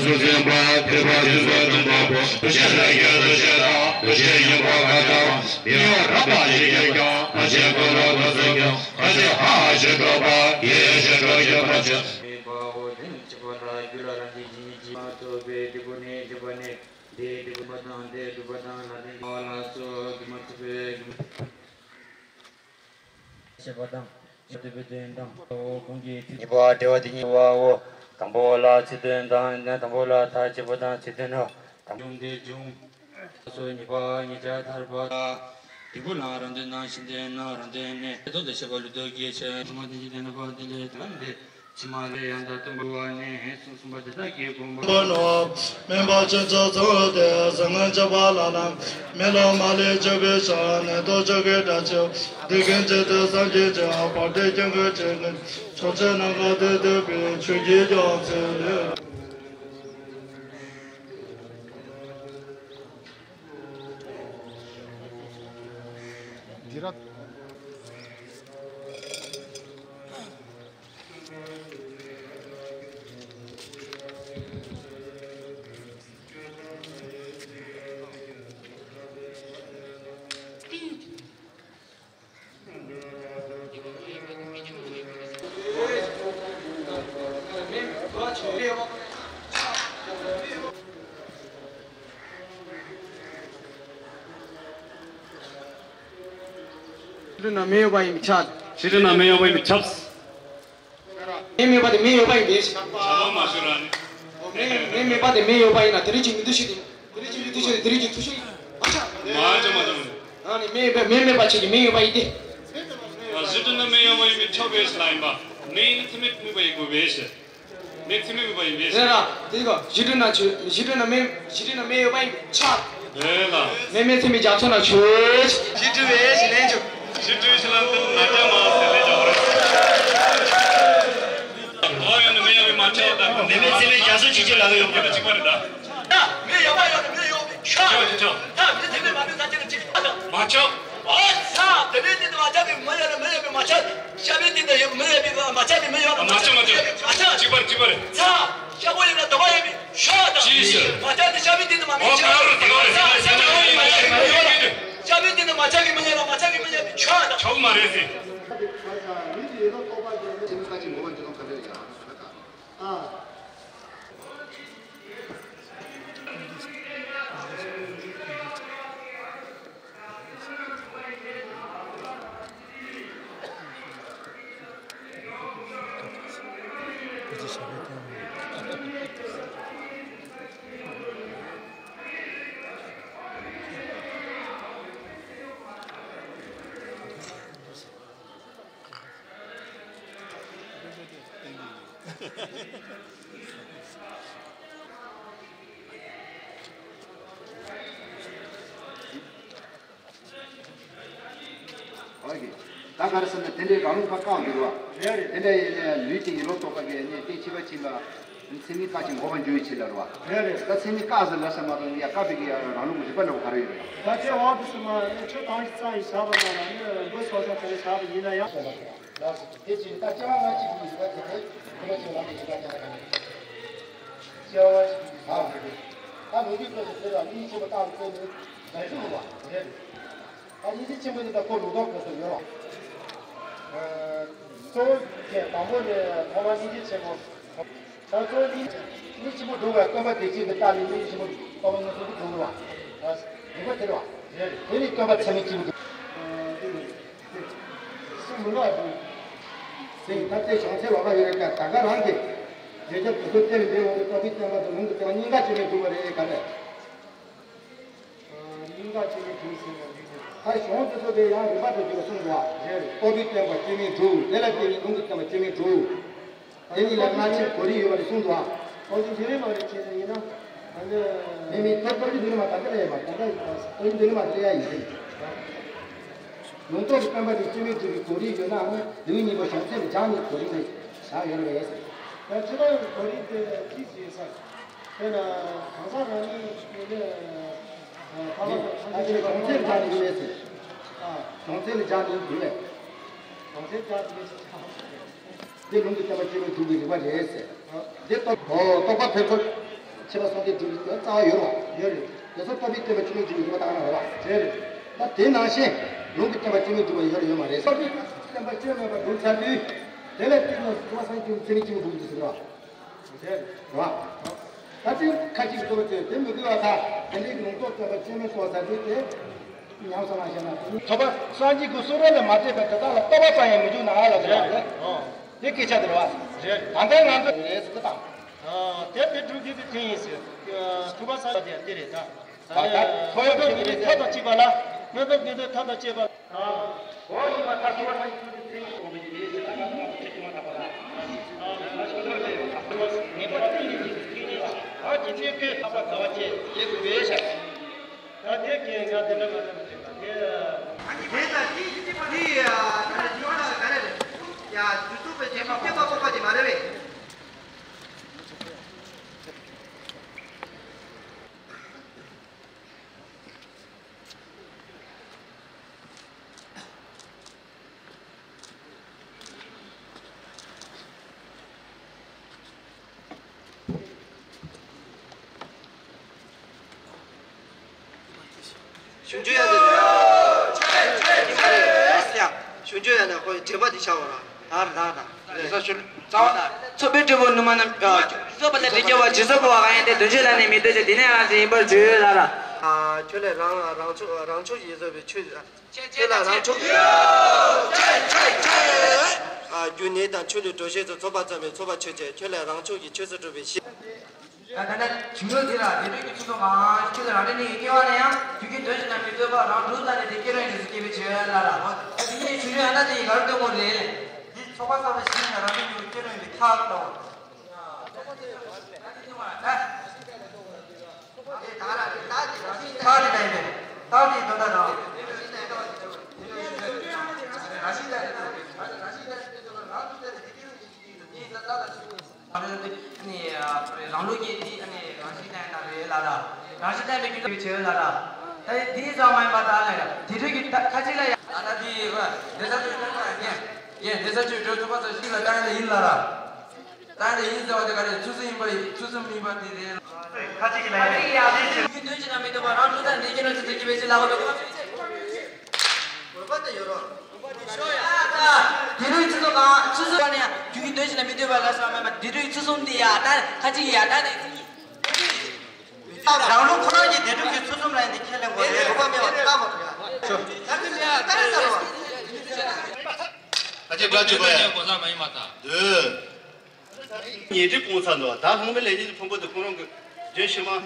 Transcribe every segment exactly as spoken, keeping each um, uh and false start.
སུ་འཛིན་པ་ཐེག་པ་ཆོས་ཚུལ་སྟོན་པ་པོ། འདུ་བྱེད་ལ་ཡོད་དོ་ཞེས་དང་། འདུ་བྱེད་ཉན་པ་ག་ད་མི་ཡང་རབ་པ་ཞིག་ཡོད་ཀྱང་། ང་ཞེས་ཁོ་ལོ་དོ་ཟེར་ཀྱང་། ང་ཞེས་ཧ་ཞེས་སྒྲོག་པ། ཡེ་ཞེས་སྒྲོག་བྱེད་པ་ཆོས། མེད་པའོ། དེ་ནི་གཅིག་པ་ལ་རྒྱུ་ལ་རང་བཞིན་གྱིས་ཉིད་ཀྱིས་མ་ཐོབ་པའི་འབྲས་བུ་ནི་གཅིག་པ་ནི། དེ་སྒྲུབ་པ་དང་དེ་སྒྲུབ་པ་དང་ལ་དེ་བ་ལ་སོགས་སྒྱུ་མ་ཐུབ་པའི་སྒྱུ་མ། ཞེས་པ་དང་། ཞེས་པ་དེ་དོན་དང་། ཁོང་གི་ཚིག་གཉིས་པ་འགྲེལ་བ་དེ་གཉིས་པའོ། དང་པོ་ལ་ཚིག་དོན་དང་། དང་པོ་ལ་མཐའ་གཅིག་པ་དང་ཚིག་དོན་ནོ། དང་པོ་དེ་འབྱུང་། སོ་གཉིས་པ་ཉིད་ཀྱང་ཐར་པ། འབྲས་བུ་ལའང་རང་དོན་ནང་ཞིང་དོན་ནང་རང་དོན་ནས། དོན་དུ་བྱེད་པ་ལུགས་ལྡོག་གི་ཆོས། ཐ་མ་དེ་ཉིད་དོན་པ་དེ་ལས་དོན་དེ། ཕྱི་མ་ལས་ཡང་དག་སྟོན་པ་ནི་ཧེ་སུ་གསུངས་པ་དེ་དག་གི་དགོངས་པ། པ་ནོ། སྨན་པ་ཆོས་ཚོགས་ཚོགས་ཏེ་ཟང་ངན་བྱ་བ་ལ་ལ། མི་ལ་མ་ལས་བྱ་བའི་ཤ་ནད་དོ་ཅོག་གི་དྲ་ཆེ། འདི་ཀུན་བྱེད་དུ་སངས་རྒྱས་ཀྱི་བར་དུ་ཀྱང་གི་ཆེ་ངན་ཕྱོགས་ཆེ་ནམ་མཁའ་དེ་དེ་པའི་ཆོས་ཀྱི་རྒྱ་མཚོ་ལས། འདི་ར། ཞི་ཁྲོ་ན་མེ་ཡོད་པ་ཡིན་པས་ཁྱབ། ཞི་ཁྲོ་ན་མེ་ཡོད་པ་ཡིན་པས་ཁྱབ། མེ་མེད་པ་དེ་མེ་ཡོད་པ་ཡིན་པས། བྱ་བ་མ་ཞུ་ར་ནི། མེ་མེ་མེད་པ་དེ་མེ་ཡོད་པ་ཡིན་ན་དེ་རིང་གི་མི་འདུ་ཤེས་དེ། དེ་རིང་གི་མི་འདུ་ཤེས་དེ་དེ་རིང་གི་འཐུས་ཤོར་ཡིན། མ་ཆགས། མ་ཆགས་མ་ཆགས་མ་ཆགས། ཨ་ནི་མེ་མེ་མེ་མེད་པ་ཆེ་གི་མེ་ཡོད་པ་ཡིན་ཏེ། ཞི་ཁྲོ་ན་མེ་ཡོད་པ་ཡིན་པས་ཁྱབ་པས་ལ་ཡིན་པ། མེ་ནི་ཚད་མས་དམིགས་པ་ཡིན་དགོས་པས། མེ་ཚད་མས་དམིགས་པ་ཡིན་པས། རེད་ར། དེ་ག་ཞི་ཁྲོ་ན་ཆོས། ཞི་ཁྲོ་ན་མེ། ཞི་ཁྲོ་ན་མེ་ཡོད་པ་ཡིན་པས་ཁྱབ། རེད་ལ། མེ་མེ་ཚད་མས་རྒྱ་མཚོ་ན་ཆོས། ཞི་ཁྲོ་བས་ཞི་ལན་ཆོས། ཞི་ཁྲོ་ཞི་ལན་དུ་ན་རྒྱ་མ་ཟེར་ལན་རྒྱ་བ་རེད། ཨོ་ཡོད་ནི་མེ་ཡོད་པས་མ་ཁྱབ་ད། མེ་མེ་ཚད་མས་རྒྱ་མཚོ་ཆོས་ཅན་ལ་ཡོད་པ་གཅིག་པ་རེད་ད། ད་མེ་ཡོད་པ་ཡོད་ནི་མེ་ཡོད་པས་ཁྱབ། ཁྱབ་ཁྱབ། ད་མེ་ཚད་མས་མ་མེ་ས་ཆ་ན་གཅིག་པ་དང་། མ་ཁྱབ། ཨོ་ཚ། དེ་མེ་དེ་དུ་མ་ཁྱབ་པའི་མེ་ཡོད་ན་མེ་ཡོད་པས་མ་ཁྱབ། ཤ་མེ་དེ་དུ་མེ་ཡོད་པས་མ་ཁྱབ་པའི་མེ་ཡོད་ན་མ་ཁྱབ་མ་ཁྱབ། མ་ཁྱབ། གཅིག་པ་རེད་གཅིག་པ་རེད། ཚ། ཤ་བོ་ཡོད་ན་དོ་བ་ཡོད་པས་ཤ་དང་། ཅི་ཟེར། མ་ཁྱབ་དེ་ཤ་མེ་དེ་དུ་མ་མེ་ཨོ་ཁྱབ། ཁ་རུ་དོ་བ་རེད། ཤ་མེ་དེ་དུ་མ་ཁྱབ་པའི་མེ་ཡོད་ན་མ་ཁྱབ་པའི་མེ་ཡོད་པས་ཤ་དང་། ཆོག་མ་རེད་ཟེར། ཨོ་ཀེ། ད་ག་རེ་ཟེར་ན་དེ་འདྲའི་རང་ལུགས་པ་བཀག་འདུག་བ། རེད་རེད། དེ་འདྲ་ཡིན་ན་ལུས་ཀྱི་ཡིད་བློ་རྟོག་པ་གི་གནས་རྟེན་ཕྱི་པ་ཕྱིན་པ། མཚན་ཉིད་བཀག་ཅིང་འགོག་པར་འགྱུར་བའི་ཕྱིར་ལ་རེད་བ། རེད་རེད། ད་མཚན་ཉིད་བཀག་ཟེར་ལབ་ས་མ་གཏོགས་ཡ་བཀག་པའི་གི་ཡ་རང་ལུགས་རིགས་པ་འདྲ་བོ་ག་རེ་ཡོད་རེད། ད་ཁྱོད་འོག་ཏུ་སོང་ན་ཁྱོད་གང་ཞིག་རྩ་ཡིས་བཞག་པ་ན་ལ་ནི་མགོ་སོགས་ས་དེ་ལ་བཞག་པ་ཡིན་ན་ཡང་། ལགས་སོ། དེ་ཕྱིར་ད་སྐྱེ་བ་སྔ་ཕྱི་གི་རིགས་པ་དེ་དེ་ཁོ་ན་ཆེ་བ་རང་གི་རིགས་པ་ཀྱང་གང་ཡིན། སྐྱེ་བ་སྔ་ཕྱི་གི་རིགས་པ་དེ་ད་ལོ་རྒྱུས་སྐབས་སུ་དེ་ལ་གཉིས་ཆེན་པོ་བཏང་ཚེ་ནི་འདྲ་ཞིག་མ་རེད། ད་སྙིང་རྗེ་ཆེན་པོ་ནི་ད་ཁོ་ལུང་རྟོགས་སྐབས་སུ་ཡོད་ལ། གཙོ་བོ་དེ་དང་པོ་ནས་ཐོག་མར་སྙིང་རྗེ་ཆེན་པོ། ད་གཙོ་བོ་སྙིང་རྗེ་ཆེན་པོ་སྒྲུབ་པའི་སྟོན་པ་དེ་གཅིག་གི་རྟགས་ནི་སྙིང་རྗེ་ཆེན་པོ་སྟོན་པ་ངོས་བཟུང་གི་འདུག་ལ། རིགས་པ་དེ་རེད་བ། དེ་ནི་སྟོན་པ་ཚད་མེད་གཅིག་པུ་འདུག་སུ་མི་ལ་དུ། སེམས་ཐག་བཅད་བྱང་སེམས་ལོག་པ་ཡོད་རེད་ཀྱང་ད་ག་རང་གི། རྗེས་ཁྱབ་དུ་ཁུར་བསྟན་པའི་འབྲས་བུ་རྟོགས་པའི་བསྟན་པ་དང་ལུང་གི་བསྟན་པ་གཉིས་ཀ་བཅོས་མིན་གྲུབ་པ་རེད་ག་རེ། གཉིས་ཀ་བཅོས་མིན་གྲུབ་ཟེར་བ་རེད། ད་གཞུང་དེ་ཚོ་དེ་ཡང་རིམ་པ་དང་བསྒྱུར་བ་གསུངས་འདུག་བ། རྟོགས་པའི་བསྟན་པ་བཅོས་མིན་གྲུབ། དེ་ལ་བརྟེན་ནས་ལུང་གི་བསྟན་པ་བཅོས་མིན་གྲུབ། དེ་གཉིས་ལ་སྔ་ཕྱི་གོ་རིམ་ཡོད་པ་རེད་གསུངས་འདུག་བ། གང་ཅི་བྱེད་རིམ་མ་རེད་བྱས་ནས་ཡིན་ན། ད་ནི། མི་མི་ཐོབ་ཐོབ་ཀྱི་འདུན་མ་ད་ལྟ་ལ་ཡོད་པ་ད་ལྟ་ཐོབ་ཀྱི་འདུན་མ་དེ་ལ་ཡ་ཡིན་ཏེ། ལུང་རྟོགས་ཀྱི་བསྟན་པ་དེ་བཅོས་མིན་གྲུབ་པའི་གོ་རིམ་ཡོད་ནའང་ལེའུ་གཉིས་པ་བྱང་སེམས་སྦྱངས་ནས་གོ་རིམ་ནས་བཞག་ཡོད་རེད་ཟེར། ད་ཕྱི་ལོགས་ཀྱི་གོ་རིམ་དེ་ཅི་ཞིག་ཡོད་ས། དཔེར་ན་གང་ཟག་རང་ཉིད་ཀྱི་ནི་ཨ་ད་ལྟ་བྱང་སེམས་སྦྱངས་ནས་ཡོད་ཟེར། ཨ། བྱང་སེམས་སྦྱངས་ནས་ཡོད་ཟེར། བྱང་སེམས་སྦྱངས་ནས་ཡོད་ཟེར། དེ་ལུང་གི་བསྟན་པ་བཅོས་མིན་གྲུབ་པའི་རིགས་པ་རེད་ཟེར། དེ་རྟོགས། ཨོ། རྟོགས་པ་ཐེག་ཆོས། ཆེ་བ་སོང་སྟེ་སྒྲུབ་པའི་རྩ་བ་ཡོད་རེད་བ། ཡོད་རེད། དེ་ཚོ་སྟོབས་པའི་བསྟན་པ་སྤྱི་ལོའི་སྒྲུབ་པའི་སྒྲུབ་པ་བཏང་ན་རེད་བ། རེད་རེད། ད་དེ་ནང་བཞིན་ལུང་གི་བསྟན་པ་སྤྱི་ལོའི་སྒྲུབ་པ་ཡོད་རེད་ཡོད་མ་རེད། སྟོབས་པའི་བསྟན་པ་སྤྱི་ལོ་མེད་པར་སྒྲུབ་ཚར་དུས། དེ་ལས་བརྟེན་ནས་སྐྱེ་བ་སངས་རྒྱས་ཀྱི་མཚན་ཉིད་སྤྱི་ལོ་སྒྲུབ་པ་དེ་ཟེར་རེད་བ། རེད་བ། ད་དེ་ཁ་ཅིག་གི་སྟོབས་པ་ཅན་དེ་མི་དགོས་པ་དང་དེ་འདྲའི་ལུང་རྟོགས་བསྟན་པ་སྤྱི་ལོ་རྟོགས་ཚར་དུས་དེ་ཉམས་སུ་བླང་ཤེས་ན། ཐོབ་པ་སངས་རྒྱས་ཀྱི་གསུང་རབ་ལས་མ་འདས་པའི་དེ་དག་ལ་རྟོགས་པ་ཙམ་ཡང་མི་འཇུག་ན་ཨ་ལ་ཟེར་བ་རེད། དེ་སྐད་ཆ་དེ་རེད་བ། རེད། ད་ལྟའི་ང་ཚོ་རེད་ཟེར་དང་། ཨ། དེ་དེ་སྒྲུབ་རྒྱུ་དེ་དེ་ཡིན་ཟེར། ཐུབ་པ་སངས་རྒྱས་དེ་རེད་ད། ད་ལྟ་ཐོབ་ཡོད་པའི་མཐའ་དང་བཅས་པ་ལ། མངོན་སྟོབས་ཉིད་དོན་མཐའ་དང་བཅས་པ། འོ་ཡིན་པ་ཐག་ཆོད་པ་ཐག་ཆོད་དེ་ཚེ་ཡིན་དགོངས་པའི་ཡིན་ཟེར། ད་ལྟ་ཐག་ཆོད་ཅིག་མ་ཐག་པ་ལ། ངེས་པར་ཏིང་ངེ་འཛིན་གྱི་ཐུགས་རྗེ་ཆེ། བདག་གི་གནས་ཀུན་ལྷག་པར་དགའ་བ་བཅས། ཞེས་གསུངས་པས་ཤག་ད་དེ་གའི་ང་དེ་འདྲ་མ་འདྲ་མ་འདྲ་དེ། དེ་ལ་དེ་དེ་ཡ་ད་ལྟ་ཡོད་ལ་ག་རེ་རེད། ཡ་དུས་ཚོད་པའི་རྗེས་མ་སྐྱེ་བ་སྤོབས་པ་དེ་མ་རེད་པས། གཞུང་ཆེན་ཡང་ན། གཞུང་ཆེན་ཡང་ན་ཁོའི་འགྲེལ་པ་འདི་བྱ་བ་ར། ད་ར་ད་ར། རེ་ས་ཤུལ། རྩ་བ་ན། ཚོགས་པའི་སྤྲུལ་པ་ནུ་མ་རྣམས། ཚོགས་པ་ལས་འདི་སྐྱེ་བ་ཇི་སྲིད་འཁོར་བ་གང་ཡིན་ཏེ། དོན་ཆོས་ལ་ནི་མི་ལྟོས་ཤིང་། དེ་ནི་རང་བཞིན་ཡིན་པར་བརྗོད་ལ་ར། ཁྱོད་ལས་རང་རང་ཕྱོགས་རང་ཕྱོགས་ཡིན་བཟོད་པའི་ཆོས། ཁྱོད་ལ་རང་ཕྱོགས། རྒྱུ་ནི་དང་ཆོས་ལས་གྲོལ་བྱེད་དུ་ཚོགས་པ་ཙམ་པའི་ཚོགས་པ་ཆོས་ཅན། ཁྱོད་ལས་རང་ཕྱོགས་ཀྱི་ཆོས་སུ་གྲུབ་པའི་ཤེས། ད་ལྟ་བྱུང་ཡོད་དེ་ལ་བདེ་འགྲོའི་ཚུལ་དུ་གང་ཁྱོད་ལ་རང་འདྲ་ནི་སྐྱེ་བ་ན་ཡང་རྒྱུ་གི་དོན་ཞིག་ན་མི་ལྟོས་པར་རང་གྲོལ་ཚར་ནས་དེ་སྐྱེ་རུང་ཡིན་དུ་སྐྱེ་བའི་ཆོས་ལ་ར། དེ་ནས་བྱུང་ཡོད་ན་དེ་ཡི་གར་སྟོན་དགོས་རེད། འདི་ཚོགས་པ་ཚོགས་པའི་ཤེས་ན་རང་འདྲ་ཉུང་སྐྱེ་རུང་ཡིན་པའི་ཐབས་དང་། རང་ལུགས་ཀྱི་དེ་རང་བཞིན་ལྡན་ན་རེད་ལ་ར། རང་བཞིན་ལྡན་པའི་རྒྱུ་ལ་བྱེད་ལ་ར། ད་དེའི་ཙམ་མ་ཡིན་པ་ད་ལ་ར། དེ་འདྲ་གི་ཁ་ཅིག་ལ་ཡང་ད་ལྟ་དེ་ཡི་བ་འདི་ས་ཚོད་ལྟ་ཡ་ཡིན། ཡིན་འདི་ས་ཚོད་འགྲོ་ཐུབ་པ་ཚོ་ཞིག་ལ་ལྟ་ཡ་ལ་ཡིན་ལ་ར། ད་ལྟ་ཡིན་ཟེར་བ་དེ་ག་རེ་ཚུལ་གསུམ་ཡིན་པ་ཡིན། ཚུལ་གསུམ་ཡིན་པ་དེ་རེད། ཁ་ཅིག་གི་ལ་ཡ་ཡིན། དོན་ཅི་ན་མི་འདུག་པ་རང་ལུགས་དང་འདི་ཀྱི་ལ་ཅི་ཚོད་ཀྱི་བེད་སྤྱི་ལ་བ་འདུག་དེ་རིང་སྤྱི་ཚོགས་ཁང་ཆུ་ཚོད་ནས་རྒྱུ་གི་དོན་ཞིག་ལ་མི་འདོད་པ་ལ་སོགས་མེད་པ་འདི་རིགས་ཚུལ་གསུམ་འདི་ཡ་ད་ཁ་ཅིག་ཡ་ད་ནས། རང་ལུགས་ཁོ་རང་གི་བདེན་གྲུབ་ཀྱི་ཚུལ་གསུམ་རང་འདི་ཁས་ལེན་དགོས་རེད། རོགས་པ་མེད་པ་ལྟ་མ་ཐུབ་ཡ། ད་ཁ་ཅིག་དགྲ་བཅུག་པ་ཡ། གོ་ས་མ་ཡིན་པ་དང་། འདོད། ཉེ་འབྲེལ་སྤུངས་ཚར་འདུག་ད་ལྷག་མའི་ལས་ཉེས་ཀྱི་ཕུང་པོ་དེ་ཁོང་རང་གི་རྒྱུན་ཕྱི་མ།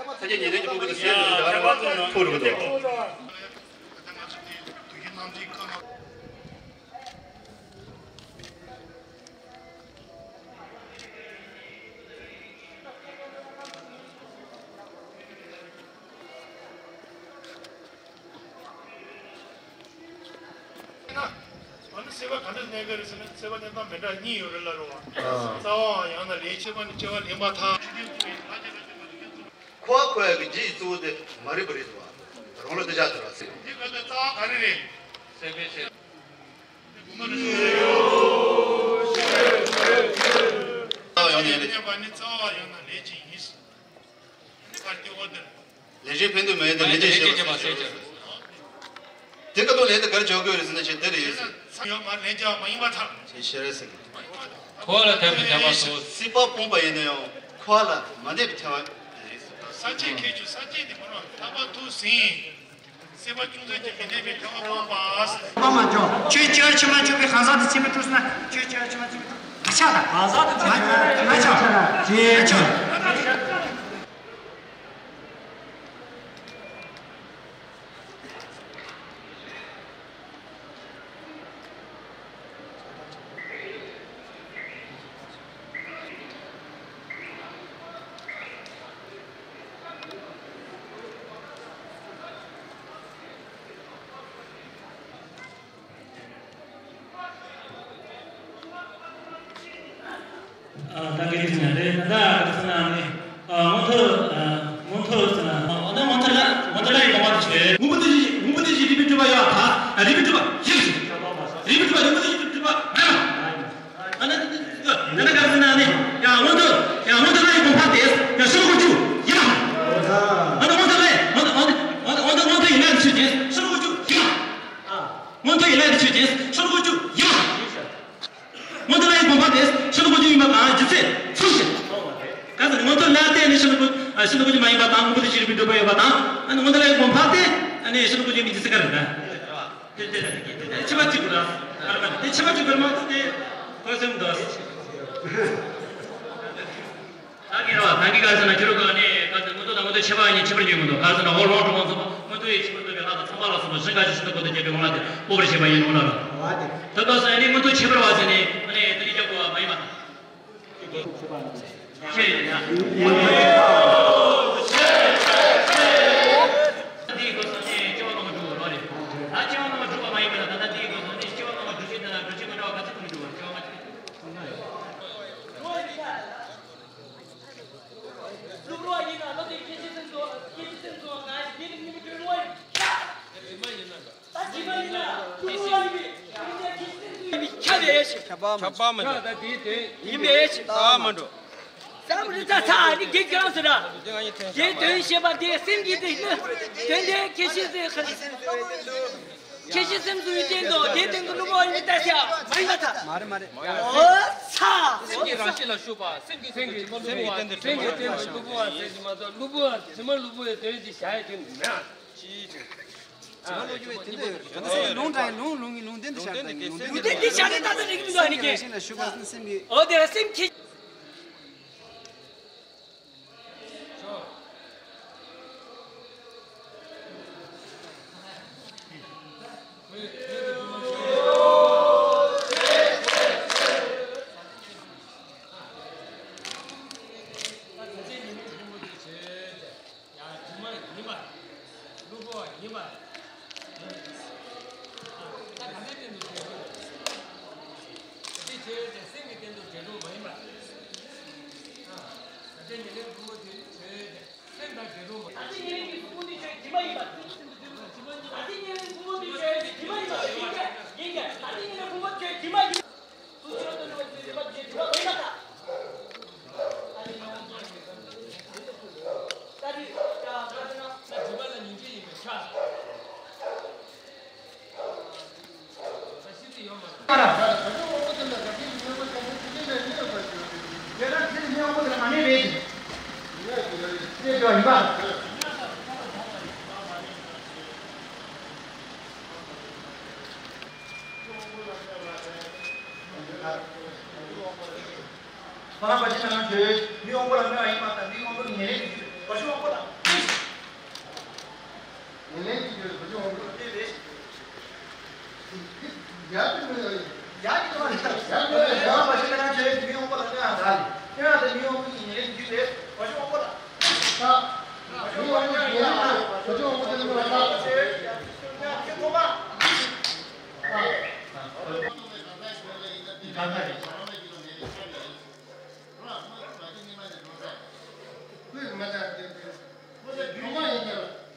ཕ་སྐད་ཉེ་འབྲེལ་གྱི་ཕུང་པོ་དེ་ཟད་འགྲོ་ཟེར་ད་ག་རེ་ཐུག་རུ་གི་འདུག་ཨ་ནི་སྲེད་པ་ག་འདྲ་གནས་ཀྱི་རེད་ཟེར་ན་སྲེད་པ་གནས་སྟངས་མི་འདྲ་གཉིས་ཡོད་རེད་ལ་རོ། ཨ། རྩ་བའང་ཡང་ན་ལས་བྱེད་པ་ནི་སྐྱེ་བ་ལེན་པ་དང་། འཁོར་བ་འཁོར་ཡག་གི་རྒྱུ་ཡི་གཙོ་བོ་དེ་མ་རིག་པ་རེད་ཟེར་བ། རང་ལུགས་དེ་བཞག་ཟེར་བ་ཟེར། འདི་ག་ལ་རྩ་བ་ག་རེ་རེད། སྲེད་པའི་ཕྱིར། རྩ་བ་ཡང་ན་ལས་བྱེད་པ་ནི་རྩ་བ་ཡང་ན་ལས་ཅན་ཡིན། ལས་གཞན་ཕན་འདོད་མེད་དེ་ལས་ཅན་ཞེས་པ། དེ་ཀ་ཏོ་ལས་དེ་གར་འཇོག་དགོས་རེད་ཟེར་ན་ཅི་དེ་རེད་ཟེར། ཡང་མ་ལན་ཅང་མ་ཡིན་པ་ཐག་ཅེས་ཤེས་རེད་ཟེར། འཁོར་བ་ལ་འཐམས་པའི་འཐད་པ་སོགས། སྲིད་པ་སྤོང་པ་ཡིན་ན་ཡང་འཁོར་བ་ལ་མ་འདས་པའི་ཐལ་བ་རེད་ཟེར། ས་བཅད་ཁྱད་ཆོས་ས་བཅད་དེ་མ་རུང་ཐར་པ་ཐུགས་ཟིན། སྲིད་པ་ཅུང་ཟད་ཀྱང་མི་གནས་པའི་ཐལ་བ་སྤངས་པ། སྤང་མ་འཇོག་ཆོས་ཅི་ཡང་ཕྱིར་མ་ལྕོགས་པའི་གང་ཟག་དེ་སྲིད་པ་འཁྲུལ་སོང་ན་ཆོས་ཅི་ཡང་ཕྱིར་མ་ལྕོགས་པའི་གང་ཟག་དང་གང་ཟག་དེ་མ་ཆགས་ཅེས་བྱ། ཨ། ད་ག་རེ་ཟེར་ན་རེད་ད་ད་ག་རེ་ཟེར་ན། ནི་ཤིན་ཏུ་ཤིན་ཏུ་ཀུན་མ་ཡིན་པ་དང་། མངོན་པར་འདུ་བྱེད་ཅེས་པའི་སྒྲུབ་པ་ཡོད་པ་དང་། ཨ་ནི་དངོས་འདི་ལ་ཡང་གོམས་འཕང་སྟེ། ཨ་ནི་ཤིན་ཏུ་ཀུན་མཁྱེན་མི་འཇིགས་སྲིད་མཁར་རེད་ད། དེ་དེ་དེ་ཕྱི་མ་གཅིག་པུ་ར། དེ་ཕྱི་མ་གཅིག་པུ་ར་མ་གཏོགས་དེ་ཁོའི་སེམས་འདུག་ད་གིན་ར་ད་གིན་ག་རེ་ཟེར་ན། ཁྱོད་རང་ག་ནས་ག་ཚོད་མངོན་མཐོ་དང་མངོན་མཐོའི་ཁྱད་པར་གཉིས་ཁྱད་པར་འབྱུང་གི་འདུག་ག་རེ་ཟེར་ན། འོག་ལོང་གྲུབ་པ་ཚོ་མངོན་མཐོ་ཡི་ཁྱད་པར་འདོད་པའི་ལྷ་དང་ཚངས་པ་ལ་སོགས་པ་གཞན་འགའ་ཞིག་ཤིན་ཏུ་ཀུན་ཏུ་རྒྱས་པའི་དབང་ལ་དེ་སྤོབས་པར་བྱེད་པ་ཡིན་ནོ་ལ། ད་ག་ས་ནི་མངོན་མཐོ་ཁྱད་པར་བ་ཟེར་ནས་ཨ་ནི་དེ་ནི་རྒྱབ་དགོས་པ་མ་ཡིན་པ་དང་། ཆེ་ཡིན་ན། འདིའི་སྐབས་སུ་ནི་སྐྱེ་བ་སློབ་མ་སྒྲུབ་པ་རེད། ད་སྐྱེ་བ་སློབ་མ་སྒྲུབ་པ་མ་ཡིན་པ་ལ། ད་ལྟ་འདིའི་སྐབས་སུ་ནི་སྐྱེ་བ་སློབ་མ་སྒྲུབ་བྱེད་དེ་ལ་སྒྲུབ་བྱེད་མི་འདྲ་བ་ག་ཚོད་ཀུན་སྒྲུབ་པ་རེད། སྐྱེ་བ་སློབ་མ་སྒྲུབ་པ་ཡིན་ན་ལོ་དེ་ཁྱེད་ཀྱི་སེམས་ཚོགས་ཁྱེད་ཀྱི་སེམས་ཚོགས་ང་ཞིག་དེ་ནི་ཉིན་མོ་སྒྲོལ་བ་ཡིན། ད་ཇི་མ་ཡིན་ན་ལུ་བ་ཡིན་པས། ཁྱབ་པའི་ཁྱབ་པ་མ་འགྲོ། ཡིན་པའི་ཨ་མ་འགྲོ། ས་མ་རི་ཚ་ཚ་ནི་གེགས་ཀྱང་ཟེར་ར། དེའི་དོན་ཤེས་པ་དེ་སེམས་ཀྱི་དེ་ནི་དོན་དེ་ཁྱེད་ཤེས་ཟེར། ཁྱེད་ཤེས་སེམས་སུ་ཡོད་དེ་འདུག་དེའི་སྟེང་དུ་ལུ་བ་ཡིན་པའི་ལྟ་ཤ་མ་ཡིན་པ་ཐ། མ་རེད་མ་རེད། འོ་ཚ། སེམས་ཀྱི་རང་བཞིན་ལ་ཞུགས་པ། སེམས་ཀྱི་སྟེང་དུ་ལུ་བ། སེམས་ཀྱི་སྟེང་དུ་ལུ་བ་ཟེར་གྱི་མ་གཏོགས་ལུ་བ་ཇི་མ་ལུ་བའི་དོན་དེ་བྱ་ཡ་དེ་མེད། ཇི་མ་ལོ་རྒྱུས་དེ་འདྲ་ཡོད་རེད། ད་ལྟ་སེམས་ཀྱི་ལུང་དྲངས་ཡིན། ལུང་ལུང་གི་ལུང་བསྟན་དུ་བཞག་དང་ལུང་བསྟན་དུ་བཞག་ནས་ད་ལྟ་རིག་མི་འདུག་ཨ་ནི་ཀྱེ། ཤིན་ལ་ཞུགས་པ་སེམས་ཀྱི། འོ་དེ་སེམས་ཀྱི། ཡང་དྲི་མ་ཡིན་པ། ཀླུ་པོ་ཡིན་པ། ད་ག་འདྲའི་སྟེང་དུ་འབྲས་བུ། དེ་ཆོས་ཅན་སེམས་ཀྱི་སྟེང་དུ་འབྲས་བུ་མ་ཡིན་པ། ད་ལྟའི་ཉེར་ལེན་ཕུང་པོ་དེ་ཆོས་ཅན་སེམས་དང་འབྲས་བུ་མ་ཡིན་པ། ད་ལྟའི་ཉེར་ལེན་གྱི་ཕུང་པོ་དེ་ཆོས་དྲི་མ་ཡིན་པ། ད་ལྟའི་ཉེར་ལེན་ཕུང་པོ་དེ་ཆོས་དྲི་མ་ཡིན་པ་ཡིན་ཀྱང་ཡིན་ཀྱང་ད་ལྟའི་ཉེར་ལེན་ཕུང་པོ་ཆོས་དྲི་མ་ཡིན། ཁོ་རང་བ་ཅི་ན་ནང་བྱོས། མི་དབང་པོ་ལ་གནོད་པ་ཡིན་པ་དང་མི་དབང་པོ་ལ་ཉེར་ལེན་གྱི་རྒྱུ་བ་ཅི་དབང་པོ་དང་། ཉེར་ལེན་གྱི་རྒྱུ་བ་ཅི་དབང་པོ་ལ་གནོད་པས། ཡག་གི་མི་ཡོད། ཡག་གི་མི་ཡོད། ཡག་གི་མི་ཡོད། ཁོ་རང་བ་ཅི་ན་ནང་བྱོས། མི་དབང་པོ་ལ་གནོད་པ་དང་གནོད་པ་དང་མི་དབང་པོ་ལ་ཉེར་ལེན་གྱི་རྒྱུ་བས་བ་ཅི་དབང་པོ་དང་། ད་མི་དབང་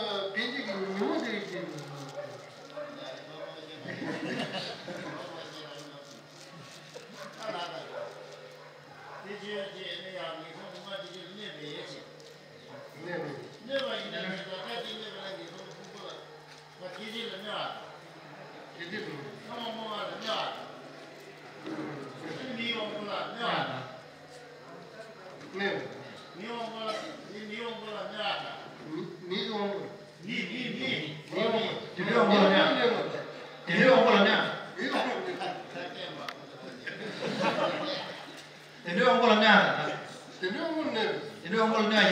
པོ་ཉེར་ལེན་གྱི་རྒྱུ་བ་ཅི་དབང་པོ་དང་གནོད་པ་དང་། གནོད་པ་ཡིན་ན་ངེས་པ་ལྟ་ཅི་གནོད་པ་ལ་ངེས་པ་ལ་ཕུང་པོ་ལ། བ་དེ་རིགས་ལ་གནོད་པ་དང་། དེ་དེ་རུ། ཚང་མ་སྨོན་པ་ལ་གནོད་པ་དང་། མི་དབང་པོ་ལ་གནོད་པ་དང་། གནོད། མི་དབང་པོ་ལ་མི་མི་དབང་པོ་ལ་གནོད་པ་དང་། མི་མི་དབང་པོ། མི་མི་མི། མི་དབང་པོ། དེ་འདྲའི་དབང་པོ་ལ་གནོད་པ། དེ་འདྲའི་དབང་པོ་ལ་གནོད་པ། མི་དབང་པོ། དེ་འདྲའི་དབང་པོ་ལ་གནོད་པ་དང་། དེ་འདྲའི་དབང་པོ་ལ་གནོད་པ། དེ་འདྲའི་དབང་པོ་ལ་གནོད་པ་ཡིན་པ།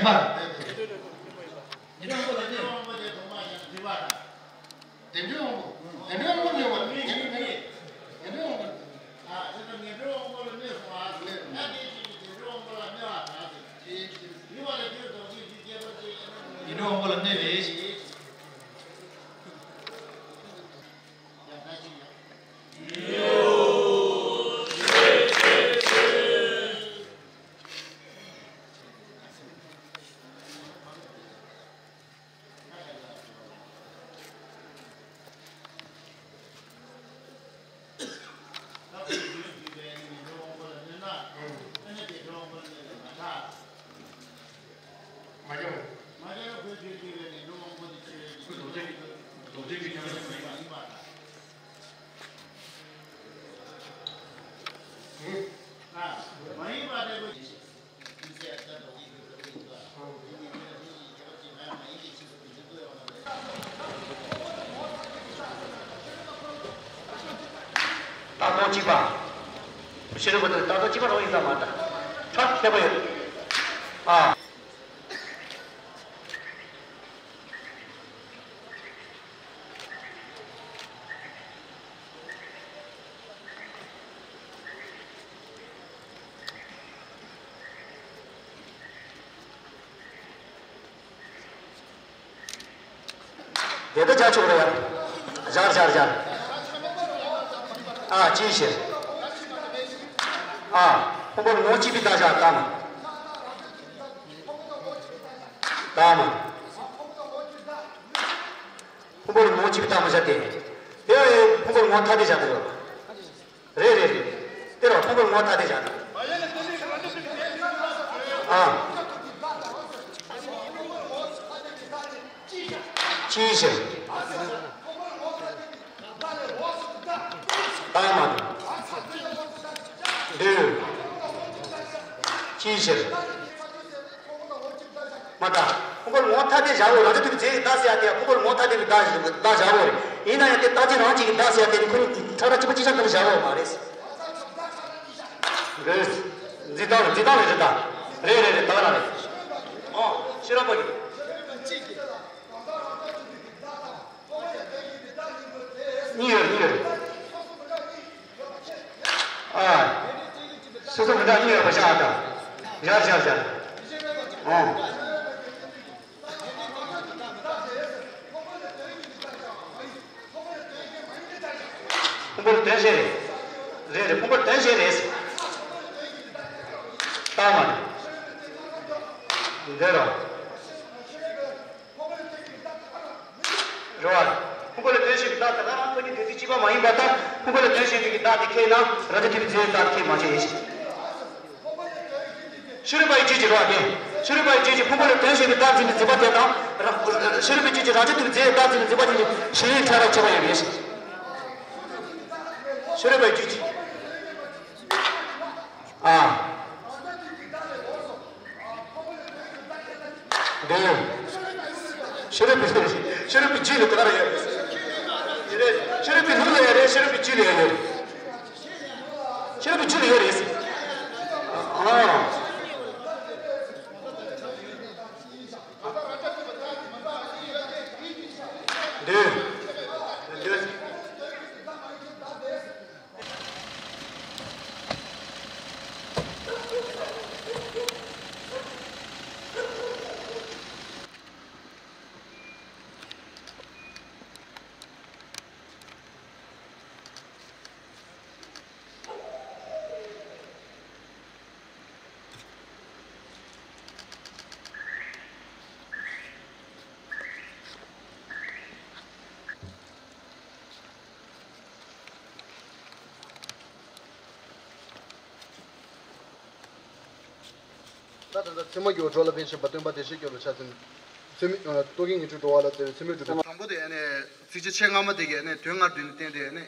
དེ་འདྲའི་དབང་པོ་ལ་གནོད་པ། དེ་འདྲའི་དབང་པོ་ལ་གནོད་པ། དེ་འདྲའི་དབང་པོ། དེ་འདྲའི་དབང་པོ་ལ་གནོད་པ། དེ་འདྲའི་དབང་པོ། དེ་འདྲའི་དབང་པོ་ལ་གནོད་པ། དེ་འདྲའི་དབང་པོ་ལ་གནོད་པ། མ་སྦྱངས། མ་སྦྱངས་ཁོའི་རྒྱུད་འདི་བས་ནི་འགྲོ་དབང་པོ་ནི་ཆོས་ཀྱི་རྡོ་རྗེ་རྡོ་རྗེ་གི་ཉམས་ལེན་མ་ཡིན་པ་དང་། ཨ། མ་ཡིན་པ་འབྲས་བུ་ཡིན་ཞེས། ཡིན་ཟེར་ད་རྡོ་རྗེ་གི་རྡོ་རྗེ་ གཅིག་པ། ཕྱི་རོལ་པ་དང་ལྟ་རྟོག་གཅིག་པ་རང་ཡིན་ས་མ་རེད། ཁྲག་ཁྱད་པར་ཡོད། ཨ། དེ་ལྟ་བྱ་ཆོག་རེད་ཡ། བཞག་བཞག་བཞག་ཨ་ཅི་ཞེས། ཨ། ཕུང་པོར་ངོ་གཅིག་པའི་བརྡ་བཞག་ད་མ། ད་མ། ཕུང་པོར་ངོ་གཅིག་པའི་བརྡ་མ་བཞག་སྟེ། དེ་ཡང་ཕུང་པོར་ངོ་ཐ་དད་བཞག་དེ་རེད། རེད་རེད་རེད། དེ་རུ་ཕུང་པོར་ངོ་ཐ་དད་བཞག་ན། ཨ། ཅི་ཞིག་ད་མ་འདུག་ཅི་ཞིག་མ་ད། ཕུང་པོར་ངོ་ཐ་དད་བཞག་འོ། རང་རྒྱུ་དེ་རྫས་ཀྱི་བརྡ་ཟེར་ཡ་དེ་ཡང་ཕུང་པོར་ངོ་ཐ་དད་པའི་བརྡ་བཞག་བརྡ་བཞག་འོ་རེད། ཡིན་ན་ཡང་དེ་རྟག་གཅིག་རང་གཅིག་གི་བརྡ་ཟེར་ཡ་དེ་ནི་ཁོ་གཉིས་ཁྲ་ཁྲ་གཅིག་པ་གཅིག་རྐྱང་དེ་འདྲ་བཞག་འོ་མ་རེད། རེད། འཛིན་སྟངས་འཛིན་སྟངས་ལས་རེད་ད། རེད་རེད་རེད་ད་རང་རེད། ཨོ་ཤེས་རབ་པ་གི་གཉིས་ཡོད་གཉིས་ཡོད། ཨ། སོ་སོ་མི་འདྲ་གཉིས་ཡོད་པ་ཤ་ཨ་ད། ཡར་ཤར་ཤར། ཨོ། ཕུང་པོ་ལ་དོན་གཞན་རེད། རེད་རེད་ཕུང་པོ་ལ་དོན་གཞན་རེད། ལྟ་མ་རེད། འདི་རོ། རེད་བ། ཕུང་པོ་ལ་དོན་གཞན་གྱི་བདག་དེ་ག་རང་ཁོ་གཉིས་དེ་ཚིག་གཅིག་པ་མ་ཡིན་པ་ལྟར་ཕུང་པོ་ལ་དོན་གཞན་གྱི་བདག་དེ་ཁས་ན་རང་རྒྱུ་དེ་བའི་རྫས་བདག་དེ་ཁས་མ་བྱས་ཡིན་ཞིང་། ཕྱི་རོལ་པ་ཡི་རྒྱུད་ཀྱི་རོ་ཨ་དེ། ཕྱི་རོལ་པ་ཡི་རྒྱུད་ཀྱི་ཕུང་པོ་ལ་དོན་གཞན་གྱི་བདག་འཛིན་པའི་འཛིན་པ་དེ་དང་། རང་། ཕྱི་རོལ་པའི་རྒྱུད་ཀྱི་རང་རྒྱུ་དེ་བའི་རྫས་བདག་འཛིན་པའི་འཛིན་པ་གཉིས་ནི་ཞེན་ཡུལ་ཕྲ་རགས་ཁྱད་པར་ཡོད་པའི་ཕྱིར། ཕྱི་རོལ་པ་ཡི་རྒྱུད་ཀྱི། ཨ། འདོད། ཕྱི་རོལ་པའི་ལུགས་ཕྱི་རོལ་པའི་རྒྱུད་ལ་དེ་ག་རེ་ཡོད་རེད། ཕྱི་རོལ་པའི་ལུགས་ལ་ཡང་རེད་ཕྱི་རོལ་པའི་རྒྱུད་ལ་ཡང་ཡོད་རེད། ཕྱི་རོལ་པའི་རྒྱུད་ལ་ཡོད་རེད། ཨ། འདོད། འདོད། ད་ད་ལྟ་ཚད་མ་སྐྱེ་བོ་གྲོགས་ལ་ཕན་ཞིང་པ་སྟོན་པ་བདེ་གཤེགས་སྐྱོབ་ལ་ཕྱག་འཚལ། ཚད་མ། རྟོག་གེའི་ངེས་འབྱུང་འགྲོ་བ་ལ་བརྩེ་བའི་ཚད་མས་སྒྲུབ་པའི། དང་པོ་དེ་ཨ་ནི་ཚིགས་བཅད་ཕྱེད་སྔ་མ་དེ་གི་ཨ་ནི་དོན་ལྔ་བསྡུས་ནས་བསྟན་ཏེ་ཨ་ནི།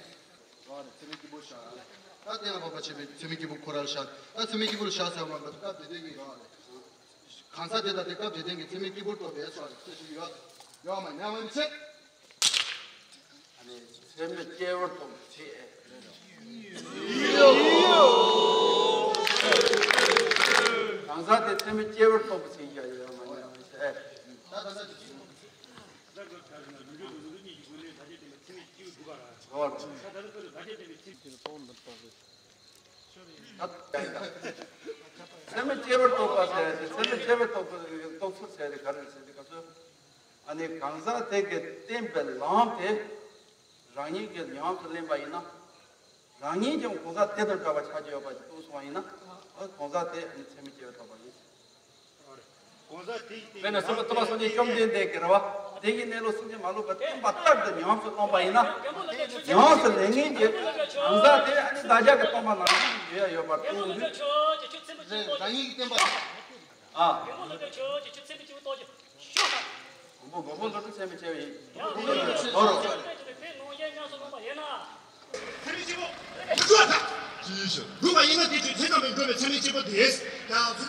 ཚད་མའི་སྐྱེས་བུ་བཞག་ལ། ད་གཏན་ལ་ཕབ་པར་བྱེད་པའི་ཚད་མའི་སྐྱེས་བུ་ཁོ་རར་བཞག་ད་ཚད་མའི་སྐྱེས་བུར་བཞག་ཟེར་བ་མ་གཏོགས་སྐབས་དེ་དོན་གྱི་ཡོད་རེད། གང་ཟག་དེ་དང་དེ་སྐབས་དེ་དོན་གྱི་ཚད་མའི་སྐྱེས་བུར་གཏོགས་པའི་སོགས་ཀྱི་ཚད་གཞི་ཡོད། ཡོད་མ་ཉམས་པའི་ཚེ། ཚད་མའི་སྐྱེས་བུར་གཏོགས་པའི་ཚེ། གང་ཟག་དེ་ཚད་མའི་སྐྱེས་བུར་གཏོགས་པའི་ཚེ་ཡ་ཡོད་མ་ཉམས་པའི་ཚེ། ད་ད་ད་ད། ཚད་མའི་སྐྱེས་བུར་གཏོགས་པ་ཟེར་ཏེ་ཚད་མའི་སྐྱེས་བུར་གཏོགས་པ་ཟེར་ཏེ་གཏོགས་ཚུལ་ཟེར་ཏེ་ག་རེ་ཟེར་ཏེ་ག་ཚོད། ཨ་ནི་གང་ཟག་དེ་གིས་བསྟན་པའི་ལམ་དེ་རང་ཉིད་ཀྱིས་ཉམས་སུ་ལེན་པ་ཡིན་ན། རང་ཉིད་ཀྱང་གང་ཟག་དེ་དང་འདྲ་བར་ཆགས་ཀྱི་ཡོད་པ་ཞིག་ཏུ་སོང་བ་ཡིན་ན། ཨ་གང་ཟག་དེ་ཨ་ནི་ཚད་མའི་སྐྱེས་བུར་གཏོགས་པ་ཡིན། དཔེར་ན་སེམས་དཔའ་སྟོན་པ་སངས་རྒྱས་བཅོམ་ལྡན་འདས་ཀྱིས་རེད་བ། དེ་ཡི་གནས་ལུགས་སེམས་ཅན་མ་ལུས་པ་བསྟན་པ་ལྟར་དུ་ཉམས་སུ་བླངས་པ་ཡིན་ན། ཉམས་སུ་ལེན་མཁན་གྱི་གང་ཟག་དེ་ཨ་ནི་བདག་ཅག་གི་སྟོན་པ་ནང་བཞིན་ཡོད་ཡོད་པར་མཐོང་ནུས། རང་ཉིད་ཀྱི་བསྟན་པ། ཨ། མགོན་པོ་མགོན་པོ་ལྷ་སྒྲུང་ཚད་མེད་ཆེ་བ་ཡིན། ཚད་མེད་ཆེ་བ། འགྲོ་བ་ཡིན་ན་དེ་དུས་ཚེ་ཙམ་པའི་འགྲོ་བའི་ཚད་མེད་ཆེ་བ་དེས།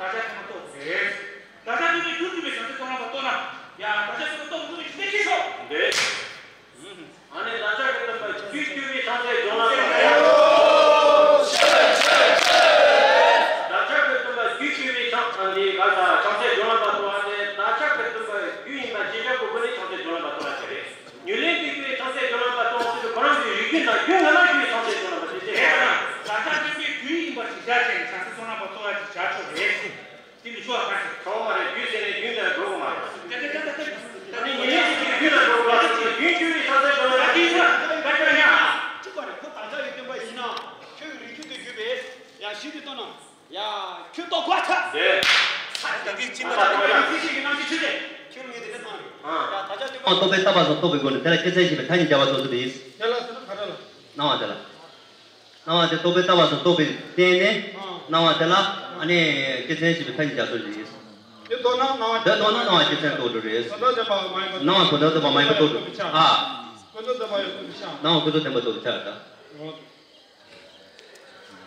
བདག་ཅག་ཐེངས་མ་གཏོགས་རེད། བདག་ཅག་སྟོན་པས་རྒྱུར་གྱུར་པའི་བྱང་སེམས་གཙོ་ལམ་པ་རྟོགས་ན། ཡ། བདག་ཅག་སྟོན་པས་རྟོགས་མི་ཐུབ་པའི་ཞི་བདེ་སྐྱེས་ཤོག་འདོད། ཨ་ནི་བདག་ཅག་གི་སྟོན་པས་རྒྱུར་གྱུར་པའི་བྱང་སེམས་སྦྱོང་ལམ་པ། བདག་ཅག་གི་སྟོན་པས་རྒྱུར་གྱུར་པའི་བྱང་། ཨ། འདི་ག་ས་བྱང་སེམས་སྦྱོང་ལམ་པ་ཐོབ་པ་སྟེ། བདག་ཅག་གི་སྟོན་པས་རྒྱུ་ཡིན་པ་ཤེས་བྱ་དགོས་པ་ནི་བྱང་སེམས་སྦྱོང་ལམ་པ་ཐོབ་པ་ཞིག་རེད། ཉེར་ལེན་དགོས་པའི་བྱང་སེམས་སྦྱོང་ལམ་པ་ཐོབ་པ་ཟེར་དུས་ཁོ་རང་གི་རིགས་རྒྱུད་དང་རྒྱུ་ངོ་མ་རྒྱུའི་བྱང་སེམས་སྦྱོང་ལམ་པ་དེ་རེད། དེ་ཡང་བདག་ཅག་སྟོན་པས་རྒྱུ་ཡིན་པར་གཞལ་བྱ་ཅན་བྱང་སེམས་སྦྱོང་ལམ་པ་ཐོབ་པ་ཞིག་བྱ་ཆོག་རེད། དེ་མི་ཆོག་པ་ག་རེ། ཆོག་མ་རེད། རྒྱུ་ཟེར་ནས་རྒྱུན་དུ་འགྲོ་དགོས་མ་རེད། ད་ད་ད་ད་ད། ད་ནི་ཉེར་ལེན་ཟེར་དུས་རྒྱུན་དུ་འགྲོ་དགོས་པ་ཟེར་ཏེ། རྒྱུན་གྱུར་པའི་བྱང་སེམས་སྦྱོང་ལམ་པ་དེ་ཡིན་ན་ག་རེ་ཡང་། གཅིག་པ་རེད། ཁོ་བདག་ཅག་གི་སྟོན་པ་ཡིན་ན་ཁྱོད་ཀྱི་རིགས་རྒྱུད་དུ་གྱུར་པའི་ཡང་ཞིག་ཏུ་སྟོན་ནམ། ཡ། ཁྱོད་རྟོགས་དགོས་ད། དེ། ས་ཡི་དགེ་ཅི་མ་ད་ད་ཡང་ཚིག་ཞིག་གི་རྣམ་ཤེས་ཆུ་རེད། ཁྱོད་ངས་དེ་འདྲ་བཏང་རེད། ཨ། ཡ། ད་ཆ་ རྟོག་པས་བཏགས་པ་སོགས་རྟོགས་པའི་སྒོ་ནས་དེ་ལ་སྐྱེ་མཚམས་ཞེས་པའི་ཐ་སྙད་སྦྱར་བ་སོ་སོ་དེ་ཡིན། དེ་ལ་ཟེར་ན་ག་རེ་ལ། སྣང་བ་དེ་ལ། སྣང་བ་དེ་རྟོག་པས་བཏགས་པ་སོགས་རྟོགས་པའི་སྟེང་ནས་སྣང་བ་དེ་ལ་ཨ་ནི་སྐྱེ་མཚམས་ཞེས་པའི་ཐ་སྙད་སྦྱར་སོ་དེ་ཡིན། དེ་རྟོགས་ན་སྣང་བ། དེ་རྟོགས་ན་སྣང་བ་སྐྱེ་མཚམས་རྟོགས་འགྲོ་རེད། ཀུན་རྟོག་བདེན་པ་མ་ཡིན་པ། སྣང་བ་ཀུན་རྟོག་བདེན་པ་མ་ཡིན་པ་རྟོགས་འགྲོ། ཨ། ཀུན་རྟོག་བདེན་པ་ཡོད་ཚུལ་དུ་ཤར། སྣང་བ་ཀུན་རྟོག་བདེན་པ་རྟོགས་འགྲོ་ཆགས་ད།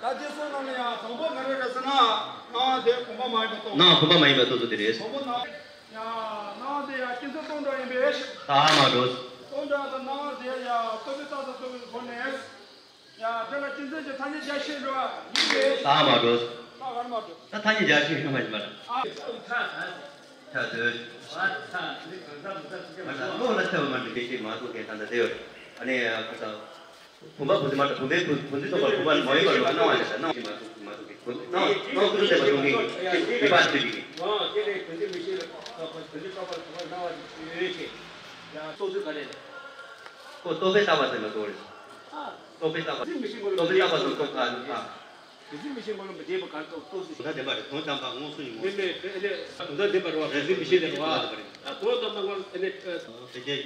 ད་དེ་སོང་ཙང་ཡང་དང་པོ་ག་རེ་རེད་ཟེར་ན། སྣང་བ་དེ་བུམ་པ་མ་ཡིན་པ་རྟོགས། སྣང་བ་བུམ་པ་མ་ཡིན་པ་རྟོགས་ཚུལ་དེ་རེད། དང་པོ་སྣང་། ཡང་སྣང་བ་དེ་ཡང་སྐྱེ་མཚམས་རྟོགས་འགྲོ་ཡིན་པས། ད་མ་འགྲོ། རྟོགས་འགྲོ་ཡང་དང་སྣང་བ་དེ་ཡང་རྟོག་པས་བཏགས་སོགས་རྟོགས་པའི་སྒོ་ནས། ཡང་དེ་ལ་སྐྱེ་མཚམས་ཀྱི་ཐ་སྙད་སྦྱར་ཤེས་འགྲོ་བ་ཡིན་པས། ད་མ་འགྲོ། ད་ག་རེ་མ་འགྲོ། ད་ཐ་སྙད་སྦྱར་ཤེས་ཡོད་མ་རེད་མ་རེད། ཨ། ཐ་དོད། མ་ད་བློ་ལ་ཐེ་བ་མ་འགྲིག་པའི་ཤེས་མ་གཏོགས་གལ་ཏེ་ད་དེ་ཡོད། ཨ་ནི་ཁ་ས། བུམ་པ་བུ་ཟི་མ་གཏོགས་བུམ་པའི་བུ་བུ་འཛིན་རྟོག་པ་བུམ་པ་མ་ཡིན་པ་ལ་སྣང་བ་ཞེས་སྣང་བ་ཞིག་མ་གཏོགས་མ་གཏོགས་ཀྱི་སྣང་བ་སྣང་བ་ཀུན་རྟོག་བདེན་པ་སྟོང་གི་རིགས་པ་ཚུལ་གྱི། འོ་དེ་ལས་བུ་འཛིན་མི་ཤེས་ལ་བུ་འཛིན་རྟོག་པ་ལ་བུམ་པ་སྣང་བ་ཞིག་ཡོད་ཅེས། ཡང་རྟོགས་ཚུལ་ག་རེ་རེད། ཁོ་རྟོག་པས་བཏགས་པ་ཟེར་ན་རྟོགས་རེད། རྟོགས་པས་བཏགས་པ། བུ་འཛིན་མི་ཤེས་པ་ལ་རྟོགས་པས་བཏགས་པ་ཟེར་རྟོགས་པ་ཨ། བུ་འཛིན་མི་ཤེས་པ་ལ་མི་འདྲེས་པ་ག་རེ་རྟོགས་རྟོགས་ཚུལ། དོན་དམ་བདེན་པ་རེད། དོན་དམ་པ་དངོས་སུ་ཡིན་མོད། མེད་མེད་དེ་ཨ་ནི་དོན་དམ་བདེན་པ་རེད་བ། བུ་འཛིན་མི་ཤེས་ལ་རེད་བ། དོན་དམ་པ་དངོས་ཨ་ནི། དེ་རྗེས།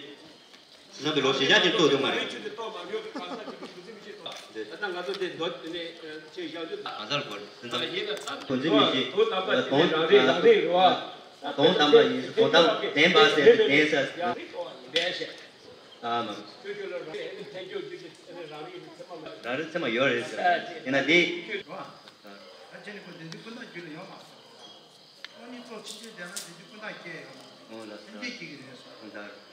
སེམས་པའི་ལོ་ཞེས་བྱ་ཅན་རྟོགས་ཡོད་མ་རེད། ད་ལྟ་ང་ཚོ་དེ་མདོ་དེ་ནས་ཆེས་ཞག་རྒྱུ་དང་། གང་ཟག་གོ་རེད། སེམས་ཙམ་ཡིན་ན་ད་དོན་འཛིན་མི་ཤེས། དོན་དམ་པ་དེ་དོན་རང་རེད་རང་རེད་རེད་བ། དོན་དམ་པ་ཡིན། དོན་དམ་བདེན་པ་ཟེར་ཏེ་བདེན་ས་ཡིན་པས་ཤེས། ཨ་མ། ཁྱོད་ཁྱོད་ལ་རང་རེད་ཐལ་འགྱུར་རྒྱུ་དེ་རང་རེད་ཚད་མ་མ། རང་རེད་ཚད་མ་ཡོད་རེད་ཟེར། ཡིན་ན་འདི། ད་ཁྱེད་ནི་ཁོ་བདེན་འཛིན་ཀུན་བཏགས་རྒྱུད་ལ་ཡོད་མ་རེད། དངོས་གཉིས་ཚོགས་ཕྱིན་ཅི་ལོག་ན་དེ་རྒྱུ་ཀུན་བཏགས་སྐྱེ་ཡོང་། འོ་ལགས་སོ། སེམས་བསྐྱེད་ཀྱི་རེད་སོ། འོ་ད།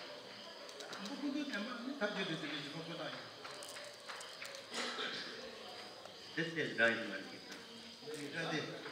དང་པོ་ཀུན་རྟོག་བདེན་པ་ནི་ཐལ་འགྱུར་དུ་འཛིན་པའི་རྗེས་དཔག་ཀུན་བཏགས་ཡིན། དེ་སྐད་སྒྲ་ཡིན་མ་རེད་ཀྱི། སྒྲ་དེ།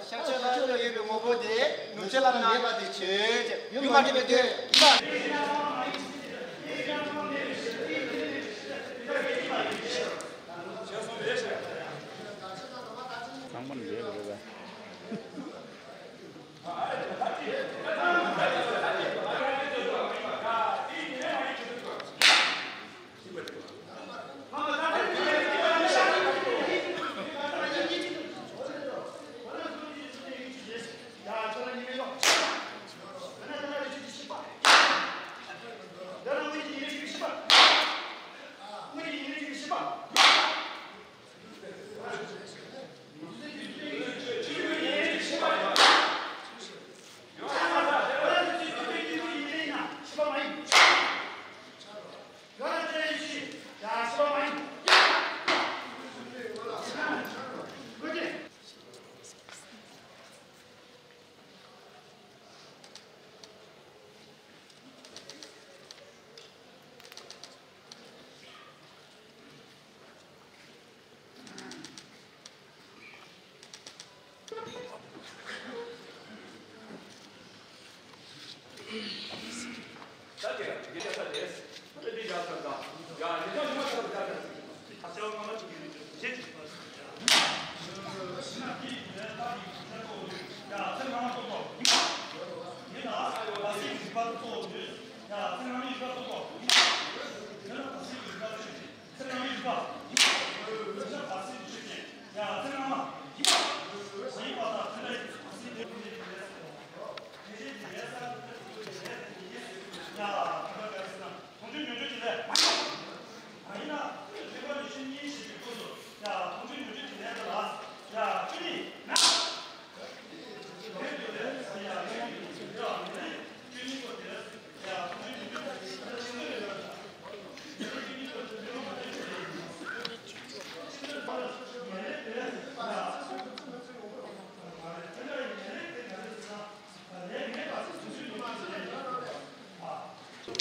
ཤར་ཕྱོགས་ལ་ཡོད་པའི་དངོས་པོ་དེ་ནུབ་ཕྱོགས་ལ་མེད་པ་དེ་ཆོས་ཅན། ཡུལ་མ་གྲུབ་པའི་དོན་ཡིན་པ། ཚང་མ་འདྲེས་པ་རེད་པས།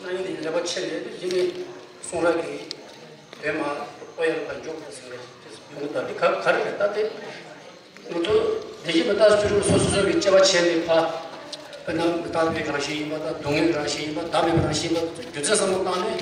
གནང་ཡུལ་དེ་ལེགས་པོ་ཆེ་རེད། དེ་ནི་གསུང་རབ་ཀྱི་དོན་མ་ཨོ་ཡ་ལ་འཇོག་དགོས་ཟེར་བའི་ཡོང་གི། ད་དེ་ག་ག་རེ་རེད། ད་དེ་ང་ཚོ་བདེ་སྐྱིད་མི་རྟག་སྤྱོད་རིག་སོ་སོ་སོ་གི་དཔྱད་པ་བྱས་ནས་ཕ། དཔེར་ན་མི་རྟག་པའི་རང་བཞིན་ཡིན་པ་དང་། སྡུག་བསྔལ་རང་བཞིན་ཡིན་པ། བདག་མེད་པའི་རང་བཞིན་ཡིན་པ། རྒྱུ་མཚན་བསམ་བློ་བཏང་ནས།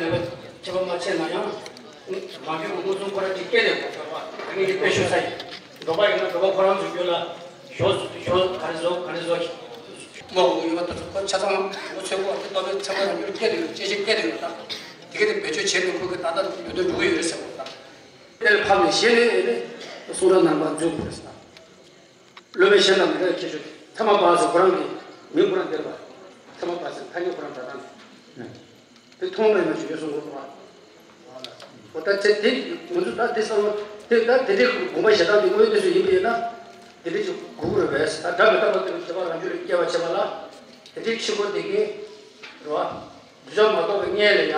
ལས་ལས་པ་ཁྱད་པར་མ་ཕྱེ་ན་ཡང་། རང་རྒྱུད་ཀྱི་མངོན་སུམ་ཁོ་རང་གཅིག་སྐྱེ་ནས་གོ་ཆོད་པ་ཨ་ནི་དཔེ་ཞུ་ས་ཡིན། འགྲོ་པ་ཡིན་ན་འགྲོ་པ་ཁོ་རང་ཚོའི་རྒྱུད་ལ་ཞོ་ཞོ་ག་རེ་བཟོ་ག་རེ་བཟོ་ཞིག་མ་འོངས་ཡོད་པ་དང་ཁོ་ཆ་ཚང་ངོ་ཚོད་པོ་དེ་ལྟ་བུའི་ཚད་མ་རང་རྒྱུད་སྐྱེ་དེ་ཡོད་སྐྱེ་ཤེས་སྐྱེ་དེ་ཡོད་ད། དེ་ག་དེ་བེད་སྤྱོད་བྱས་ནས་ཁོ་གི་ད་ལྟ་ཡོད་དོན་འགྲུབ་ཀྱི་ཡོད་རེད་ཟེར་བ་ད། དེ་ལ་ཕབ་ནས་གཞི་ནས་ནི་གསུང་རབ་ནང་པ་འཛུགས་དགོས་རེད་ཟེར། སློབ་དཔོན་གཞན་དང་མི་འདྲ་བའི་ཁྱད་ཆོས་ཐ་མ་པ་ཟེར་ཁོ་རང་གི་མིང་ཁོ་རང་འདིར་བ། ཐ་མ་པ་ཟེར་ཐ་སྙད་ཁོ་རང་སྒྲ་གདངས་ནས། དེ་མཐོང་མེད་མ་ཞིག་ཡོད་གསུང་དགོས་པ། འོ་ད་ཚེ་དེ་ང་ཚོ་ད་དེ་བསམ་བློ་དེ་ད་དེ་འདྲའི་དགོངས་པ་བཞེས་སྟངས་དེ་དངོས་ཡོད་གནས་ཚུལ་ཡིན་པ་ཡིན་ན། དེ་འདྲའི་ཅིག་དགོས་ཀྱི་རེད་པས་ད་སྒྲ་མི་རྟག་པ་དེ་ཁྱད་པར་རང་རྒྱུད་ལ་སྐྱེ་བ་བྱེད་པ་ལ། དེ་འདྲའི་ཕྱི་སྒོ་དེ་གའི་རེད་བ། འདུ་བྱེད་མ་གཏོགས་པའི་མངལ་ལ་ཡང་